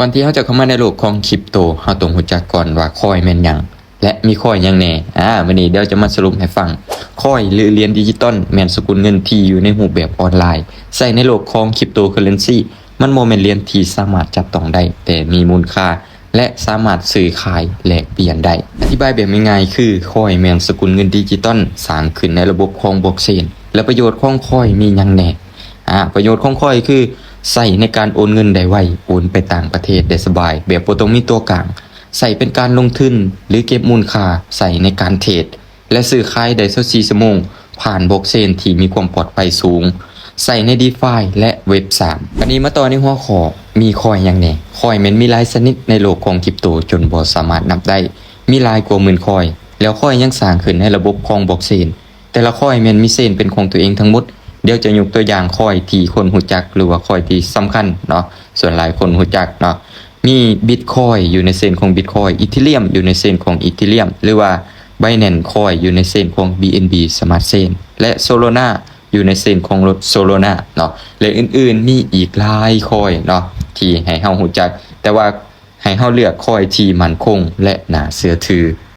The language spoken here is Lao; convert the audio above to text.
ກ່ອນທີ່ເຮົາຈະເຂົ້າມາໃນໂລກຂອງຄຣິບໂຕ, ເຮົາຕ້ອງຮູ້ຈັກກ່ອນວ່າຄອຍແມ່ນຫຍັງ ແລະ ມີຄອຍຫຍັງແດ່. ອາ, ມື້ນີ້ດຽວຈະມາສະຫຼຸບໃຫ້ຟັງ. ຄອຍ ຫຼື ຫຼຽນດິຈິຕອນ ແມ່ນສະກຸນເງິນທີ່ຢູ່ໃນຮູບແບບອອນລາຍ, ໃຊ້ໃນໂລກຂອງຄຣິບໂຕເຄີເຣນຊີ. ມັນບໍ່ແມ່ນຫຼຽນທີ່ສາມາດຈັບຕ້ອງໄດ້, ແຕ່ມີມູນຄ່າ ແລະ ສາມາດຊື້ຂາຍແລກປ່ຽນໄດ້. ອະທິບາຍແບບງ່າຍໆຄື ຄອຍແມ່ນສະກຸນເງິນດິຈິຕອນ ສ້າງຂຶ້ນໃນລະບົບຂອງບລັອກເຊນ. ແລະ ປະໂຫຍດຂອງຄອຍມີຫຍັງແດ່? ອາ, ປະໂຫຍດຂອງຄອຍຄື ໃຊ້ໃນການໂອນເງິນໄດ້ໄວ, ໂອນໄປຕ່າງປະເທດໄດ້ສະບາຍ ແບບບໍ່ຕ້ອງມີຕົວກາງ, ໃຊ້ເປັນການລົງທຶນ ຫຼື ເກັບມູນຄ່າ, ໃຊ້ໃນການເທຣດ ແລະ ຊື້ຂາຍໄດ້ຊາວສີ່ຊົ່ວໂມງ ຜ່ານບລັອກເຊນທີ່ມີຄວາມປອດໄພສູງ, ໃຊ້ໃນດີຟາຍ ແລະ ເວັບສາມ. ບັດນີ້ມາຕໍ່ໃນຫົວຂໍ້ ມີຄອຍຫຍັງແດ່? ຄອຍແມ່ນມີຫຼາຍຊະນິດໃນໂລກຂອງຄຣິບໂຕຈົນບໍ່ສາມາດນັບໄດ້, ມີຫຼາຍກວ່າໝື່ນຄອຍ. ແລ້ວຄອຍຍັງສ້າງຂຶ້ນໃນລະບົບຂອງບລັອກເຊນ. ແຕ່ລະຄອຍແມ່ນມີເຊນເປັນຂອງຕົວເອງທັງໝົດ. ດຽວຈະຍົກຕົວຢ່າງຄອຍທີ່ຄົນຮູ້ຈັກ ຫຼືວ່າຄອຍທີ່ສຳຄັນເນາະ, ສ່ວນຫຼາຍຄົນຮູ້ຈັກເນາະ. ມີບິດຄອຍຢູ່ໃນເຊນຂອງບິດຄອຍ, ອີເທີຣຽມຢູ່ໃນເຊນຂອງອີເທີຣຽມ ຫຼືວ່າໄບແນນຄອຍຢູ່ໃນເຊນຂອງບີເອັນບີສະມາດເຊນ ແລະ ໂຊໂລນາຢູ່ໃນເຊນຂອງໂຊໂລນາເນາະ ແລະ ອື່ນໆ ມີອີກຫຼາຍຄອຍເນາະ ທີ່ໃຫ້ເຮົາຮູ້ຈັກ, ແຕ່ວ່າ ໃຫ້ເຮົາເລືອກຄອຍທີ່ໝັ້ນຄົງ ແລະ ໜ້າເຊື່ອຖື.